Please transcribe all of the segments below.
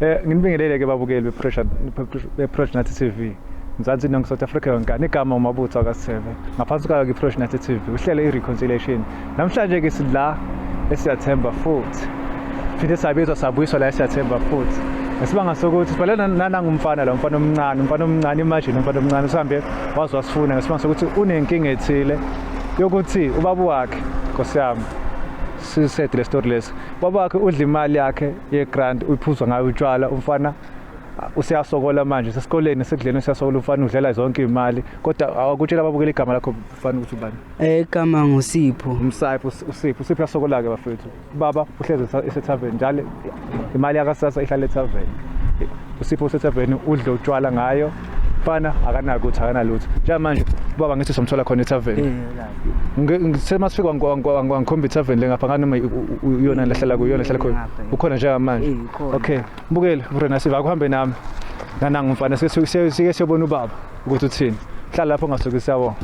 Nginibingelele ke babukeli be-Pressure be-Pressure Nathi TV. Mzansi nonke South Africa yonkana igama uMabutho akaSithebe. Ngaphansi kwayo ke i-Pressure Nathi TV uhlelo i-reconciliation. Namhlanje ke sila esiyathemba futhi. Phinde sabizwa sabuyiswa la esiyathemba futhi. Ngesibanga sokuthi sibale nanangumfana la umfana omncane, umfana omncane imagine umfana omncane usihambe waze wasifuna ngesibanga sokuthi unenkinga ethile yokuthi ubaba wakhe Nkosi yami sisethe le story lesi. Baba wakhe udla imali yakhe ye-grant uyiphuzwa ngayo utshwala umfana useyasokola manje sesikoleni sekudleni useyasokola umfana udlela zonke imali kodwa awakutshela ababukela igama lakho mfana ukuthi ubani. Igama nguSipho. Umsipho uSipho uSipho uyasokola ke bafethu. Baba uhlezi esethaveni njalo imali yakasasa ihlala ethaveni. USipho usethaveni udla utshwala ngayo. Mfana akanako ukuthi akanalutho. Njengamanje ubaba ngithi somthola khona ethaveni. Ngithe masifika wangikhomba ithaveni le ngapha nganoma iyona lehlala kuyo iyona lehlala khona. Ukhona njengamanje. Okay. Mbukeli, Brena siva akuhambe nami. Nanangu mfana sike siyobona ubaba ukuthi uthini. Hlala lapho ngasuki siyabonga.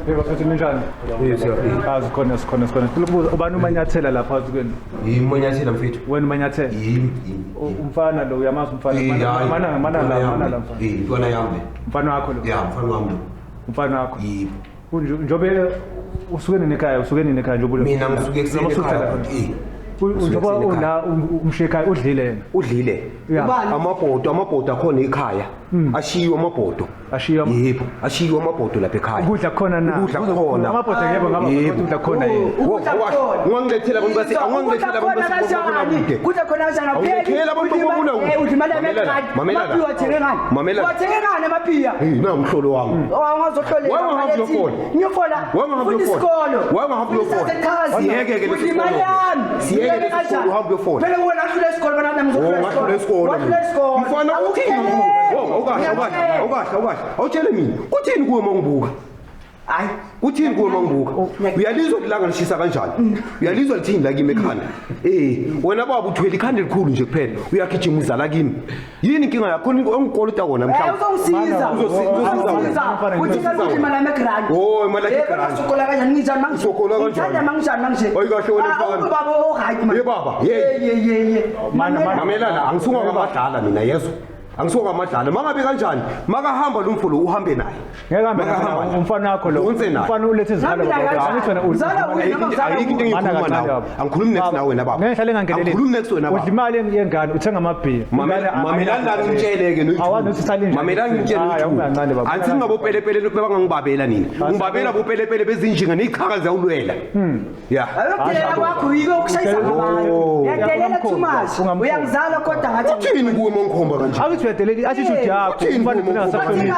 Hey bafethu ninjani? Hey siyaphila. Azi khona sikhona sikhona. Sifuna ukubuza ubani umanyathela lapha kwenu? Yimi umanyathela mfethu. Wena umanyathela? Yimi. Yimi. Umfana lo uyamazi umfana. Eh, hayi. Mana mana Intwana la yami mana le. la mfana. Eh, intwana yami le. Umfana wakho lo. Ya, mfana wami lo. Umfana wakho. Yebo. Njobe usuke nini ekhaya usuke nini ekhaya njobe Mina ngisuke ekuseni Noma ekhaya. usuhlala khona? Eh. Njoba Ngisuke ekuseni una umshiye ekhaya udlile yena. Udlile. Ya. Amabhodo, amabhodo akhona ekhaya. Ashiwe amabhodo. Ashiwe Yebo, ashiwe amabhodo lapha ekhaya. Ukudla khona na? Ukudla khona. Amabhodo yebo ngaba Yebo. ukudla khona yini. Ukudla khona. Ungangilethela abantu base awungangilethela abantu base kude. Kudla khona kanjani? Awungilethela abantu bokubula kude. Udla imali Mamela la, yami mamela la. Amaphiya wathenge ngani? Mamela la. Wathenge ngani amaphiya? Hey, na umhlolo wami. Awungazohlolela. Why ungahambi uyofola? Ngiyofola. Why ungahambi Funda uyofola? isikolo. Why ungahambi Funda uyofola? isasechazi. Siyeke ke lesi Udla imali sikolo. yami. Siyeke Uyeke lesi sikolo, kanjani? uhambe uyofola. Phela wena wahlula isikolo bona nami Oh, ngizohlula ngahlula isikolo. Wahlula isikolo. Mfana uthini kuwe? Oh, awukahle, awukahle, awukahle, awukahle. Awutshele mina. Uthini kuwe mangibuka? Hayi. Uthini kuwe mangibuka? Uyalizwa ilanga lishisa kanjani? Uyalizwa lithini la kimi ekhanda? Eh, wena baba uthwele ikhanda elikhulu nje kuphela. Uyagijima uzala kimi. Yini inkinga yakho? Ongikolota kona Eh mhlawumbe. uzongisiza. Uzosiza Uzongisiza. wena. Uthi Uzosiza udla wena. imali yami egrand. Oh, imali yakhe Eh, egrand. usokola kanjani nginjani manje? Usokola kanjani? Ngithanda manginjani manje? Oyi kahle wena Ah, mfana. ubaba o right man. Ye baba, ye. Ye ye ye. Mana, mana. Mamela la, angisuka kwamadlala mina yezwa. Angisuka kwamadlala. Mangabe kanjani? Makahamba lo mfo lo uhambe naye. Ngeke hambe Makahamba naye naye. umfana wakho lo. Donse naye. Umfana ulethe izikhalo. Nami la kanjani? Angithi wena udla Mzala imali- uye noma mzala Ayikho into uye? Mana engikhuluma kancane nawe. baba. Angikhulumi next Baba, nawe wena baba. Ngeke ngihlale ngangeneleli. Angikhulumi next wena baba. Udla imali yengane uthenga amabhiya. Mamelani la ngitshele ke noyithu. Awazi ukuthi sale njani. Mamelani ngitshele Hayi, awungancane baba. Angithi ngingabopelepele bebangangibabela nina. Ngibabela bopelepele bezinjinga nezichaka ziyawulwela. Yeah. Ayokudelela kwakho yiko ukushayisa ngabantu. Oh. Uyadelela too much. Ungamkhombi. Uyangizala kodwa ngathi Uthini kuwe mangikhomba kanje? Akuthi uyadelela i-attitude yakho. Uthini Umfana kuwe ugcina mangikhomba ngasahloniphi.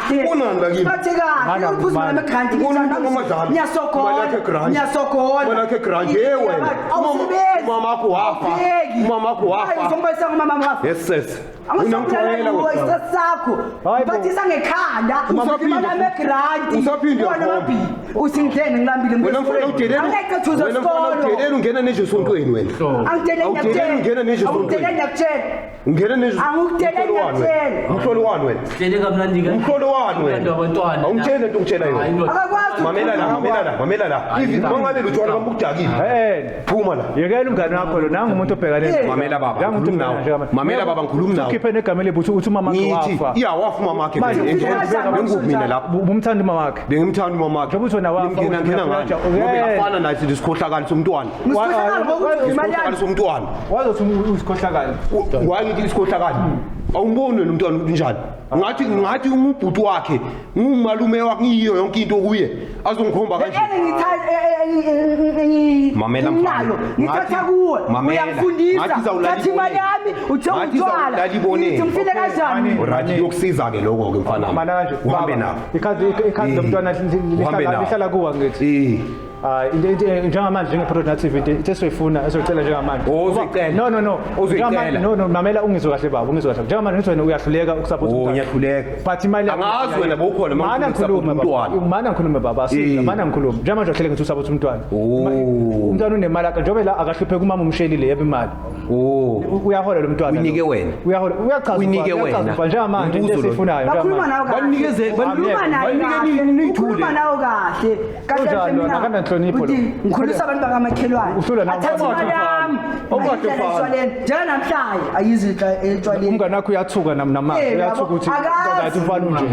kahle. Unani la kimi? Siphathe kahle. Mana, Uphuza mana. imali yegrant. Ubona umuntu ongamadlala. Ngiyasokola. Imali yakhe grant. Ngiyasokola. Imali yakhe grant. Hey wena. Awusebenzi. Umama wakho wafa. Awupheki. Umama wakho wafa. Hayi, uzongibalisela ngomama wafa. Yes sis. Angizokubulala Unangixolela kuwe wena. isithathu sakho. Hayi bo. Ngiphathisa ngekhanda. Usaphinde Imali yami egranti. Usaphinde Wena uyakhomba. mabhi. Usingidleni ngilambile Wena mfana udelela. Angeke thuza Wena mfana isikolo. udelela ungena neje esontweni wena. Angiteleli Awudeleli ungena neje Angiteleli esontweni. ngiyakutshela. Ungena neje. Angikudeleli ngiyakutshela. Umhlolo wani wena? Hlele kamnandi kanje. Umhlolo wani wena? Abantwana. Awungitsheli lento ongitshela Hayi, yona. ndoda. Akakwazi Mamela la, mamela la, mamela la. If mangabe lutshwala bambukudakile. Eh, Phuma la. yekela umngane wakho lo nangu umuntu obhekane. Mamela baba, Nangu umuntu ngikhuluma nawe. obhekane njengamanje. Mamela baba, ngikhuluma nawe. Ukhiphe negama elibi uthi uthi umama wakhe Ngithi wafa. iya wafa umama wakhe Manje, vele. ufika kanjani Bengikuphi mina lapho? Ubumthanda umama wakhe. Bengimthanda umama wakhe. Njengoba uthi wena wafa, Ngingena uthi ngena ngani? uyaja- Ngoba Eh. afana nathi lesikhohlakali somntwana. Ngisikhohlakala ngokuthi imali Isikhohlakali yami. somntwana. Wazothi usikhohlakala. Why ngithi isikhohlakali? Awumboni wena umntwana ukuthi unjani? Ngathi ungubhuti wakhe, ngumalume wakhe ngiyiyo yonke into kuye. Azongikhomba kanje. Mamela mfana. Enginayo ngithatha kuwe. Mamela. Uyangifundisa. Ngathi izawulala Thatha imali iboneni. yami uthenga Ngathi utshwala. izawulala iboneni. Ngithi ngifile kanjani? Mani. Right iyokusiza ke lokho ke mfana. Mana kanje. Uhambe baba, nabo. Ikhadi Eh. lomntwana Uhambe nabo. lihlala kuwa ngithi. Eh. Hayi into njengamanje njenge-Product TV into esizoyifuna esizoyicela njengamanje. Oh, uzoyicela. No no no. Uzoyicela. Njengamanje- No no mamela ungizwe kahle baba ungizwe kahle. Njengamanje ngithi wena uyahluleka ukusupport Oh, umntwana. ngiyahluleka. But imali yakho- Angazi wena bowukhona uma Mana ngifuna ngikhulume ukusupport baba. umntwana. Mana ngikhulume baba asiza Eh. mana ngikhulume. Njengamanje uyahluleka ngithi usupport umntwana. Oh. Umntwana unemali akhe njengoba la akahlupheki umama umshelile yebo imali. Oh. Uyahola lo mntwana. lo. Uyinike wena. Uyahola. Uyachaza. Uyinike umfana, uyachaza wena. umfana. Njengamanje into Umbuzo lo. esiyifunayo Bakhuluma njengamanje. nawe kahle. Banikeze- Ukhuluma naye banike kahle. niyithule. Ukhuluma nawe kahle. Kahle Unjani kahle lona? mina. Akananhlonipho lo. Uthi ngikhulisa abantu bakamakhelwane. Uhlulwa nawe Athathe umfana. imali yami. Awukahle Ayidlala mfana. etshwaleni. Njenganamhlanje ayizwe etshwaleni. Umngane wakho uyathuka namanje, Eh, uyathuka yabo, ukuthi akazi. ngathi umfana unje.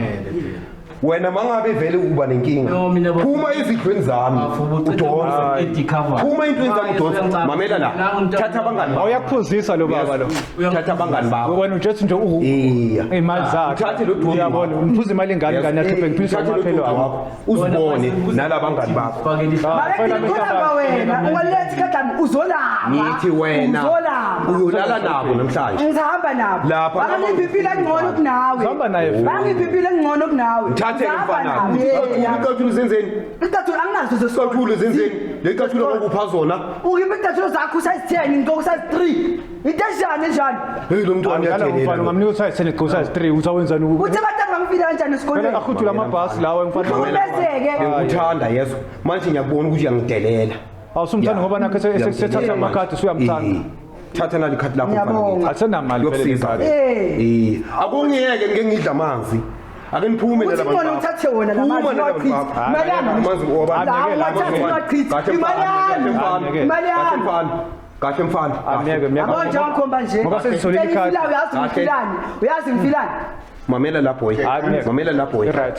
Wena mangabe vele uba nenkinga, No, mina bafo- phuma ezidlweni zami Bafo, ubuceda udonse. edicover. Phuma entweni zami udonse. Mamela la. Thatha abangani bakho. Awuyakuphuzisa lo baba lo. Thatha abangani bakho. Wena ujethi nje u Iya. imali zakhe. Uthathe lo dodi Uyabona, wakho. umphuza imali ingane ngane yakhe ngiphilisa Uthathe lo dodi umaphelo wami. wakho uzibone nalabangani bakho. Fela Make ngikhuluma wena, ungalethi ikhadi lami uzolamba. Ngithi wena Uzolamba. uyolala nabo namhlanje. Ngisahamba nabo. Lapha- Bangiphi impilo engcono kunawe. Uhamba naye futhi. Bangiphi impilo engcono kunawe. Thathe Ngisahamba mfana. nabo. Yeah. Icathulo zenzeni? Icathulo anginazo zesikole. Icathulo zenzeni? Le icathulo ngokupha zona. Ukiphi icathulo zakho size 10 ngigqoka size 3. Into enjani enjani? Hey lo mntwana Dlala umfana uyadelela. ungamnika usize 10 gqoka size 3 uzawenzani? Uthe abantwana bangifila kanjani Phela esikolweni? akhuthula amabhasi lawa mfana. Uhlukumezeke. Ngikuthanda yeso. Manje ngiyakubona ukuthi uyangidelela. Awusumthanda ngoba nakho sethatha amakhadi usuyamthanda. Eh, Thatha nali khadi lakho mfana. Ngiyabonga. Asenamali vele Yokusiza. lekhadi. Eh. Eh, akungiyeke ngeke ngidla amanzi. Ake niphume Uthi nalaba ngcono bantu. uthathe wona la Phuma manzi nalaba uwachithe. bantu. Imali yami. Amanzi wabani? La, Amyeke la, uwathathe amyeke. uwachithe. Kahle Imali mfana, yami. kahle mfana. Imali Kahle yami. mfana. Kahle mfana. Kahle. Amyeke myeke. Yabo nje wangikhomba nje. Ngoba sengitholile Ngicela ikhadi. imfilayo, uyazi Kahle. ngifilani. Uyazi ngifilani. Mamela la boy. Hayi, myeke. Mamela la boy. Right.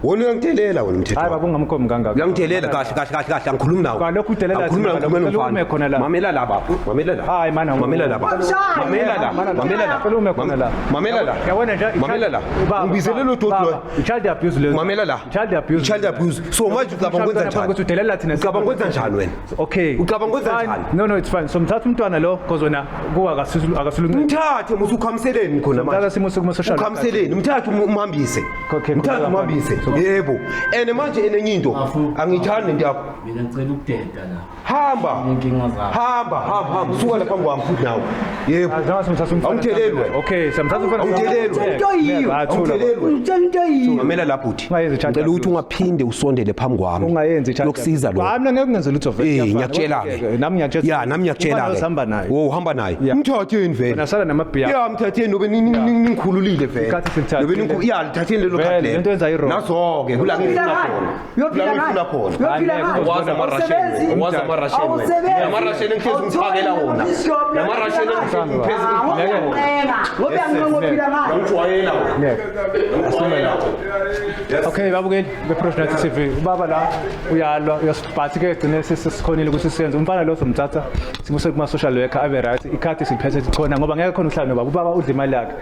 Wona uyangidelela wena mthetho. Hayi baba ungamkhomi kangaka. Uyangidelela kahle kahle kahle kahle angikhulumi nawe. Kwalokhu udelela Angikhulumi thina, nawe, ngikhuluma cela ume nomfana. khona la. Mamela la baba. Mamela la. Hayi, mana, Mamela la baba. Wamshaya. Mamela la. Mamela la. Cela ume khona la. Mamela la. Yabona nje Mamela la. Ungibizele lo doti lo. Child abuse lezo. Mamela la. Child abuse. Child abuse. So manje ucabanga kwenza njani? Ukuthi udelela thina. Ucabanga kwenza njani wena? Okay. Ucabanga kwenza Fine. njani? No no it's fine. So mthatha umntwana lo because wena kuwa akasiluncedo. Mthathe musu ukhamiseleni khona Mthatha manje. simuse kuma social. Ukhamiseleni, mthathe umhambise. Okay, Mthathe khona umhambise. Yebo. And manje enenye into Afu. angiyithandi lento yakho. Mina ngicela ukudeda la. Hamba. Inkinga zakho. Hamba, hamba, hamba. Suka lapha kwami futhi nawe. Yebo. Azama simthatha umfana. Awungitheleli wena. Okay, samthatha umfana. Awungitheleli wena. Into yiyo. Awungitheleli wena. Ngitshela into yiyo. Mamela la bhuti. Ungayenzi child Ngicela ukuthi abuse. ungaphinde usondele phambi kwami. Ungayenzi child. Yokusiza lo. Hayi mina ngeke ngenze lutho vele. Eh, ngiyafana. ngiyakutshela ke. Nami ngiyakutshela. Ya, nami ngiyakutshela Umfana ke. osihamba naye. Oh, uhamba naye. Yeah. Mthatheni vele. Wena sala namabhiya. Ya, mthatheni nobe ningikhululile vele. Ikhathi silithathile. Nobe ya, lithatheni lelo Vele, khadi lelo. lento yenza i-wrong. Nazo-ke kula Uyophila ngifuna ngani? khona. Uyophila Kula ngani? ngifuna khona. Uyophila Hayi, ngani? Awazi ama-Russian Awusebenzi. wena, awazi ama-Russian wena. Awusebenzi. Nama-Russian engihlezi ngiphakela wona. Nama-Russian engihlezi ngiphezi Ah, ngoba ngiphakela wona. uyancenga. Ngoba uyancenga uyophila ngani? Ngijwayela wena. Ngijwayela wena. Okay babukeli beProfessional TV ubaba la uyalwa uyasibhathi ke gcine sesikhonile ukuthi siyenze umfana lo somthatha simuse kuma social worker abe right ikhadi siliphethe sikhona ngoba ngeke khona uhlala nobaba ubaba udla imali yakhe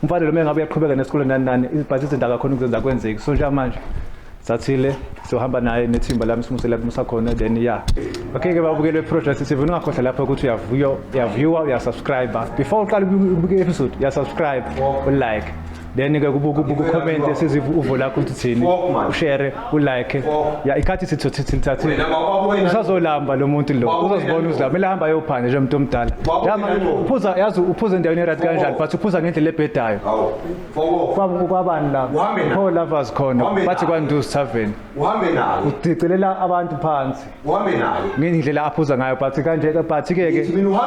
umfana lo mengabe uyaqhubeka nesikole nani nani ibhathi izinto akakhona ukuzenza kwenzeki so njengamanje sathile sohamba naye nethimba lami simuse la kumusa khona then yeah okay ke babukeli beProfessional TV ungakhohlwa lapho ukuthi uyavuyo uyaviewa uyasubscribe before uqala ukubuka episode uyasubscribe ulike then ke kubuka ucomment sizive uvo lakho ukuthi uthini Fuck, man. ushare ulike Fuck. ya ikhathi sithathile Wena baba wena. usazolamba lo muntu lo Baba wena uzozibona lo. uzilamba kumele ahambe ayophanda nje umuntu omdala Baba Njama, wena lo. uphuza yazi uphuza endaweni eright kanjani but uphuza ngendlela ebhedayo Hawu. Foko. Kwabani la Uhambe naye. pho lovers khona Uhambe bathi naye. kwanduze tavern Uhambe naye. udicelela abantu phansi Uhambe naye. ngendlela aphuza ngayo but kanje but ke Ngithi ke mina uhambe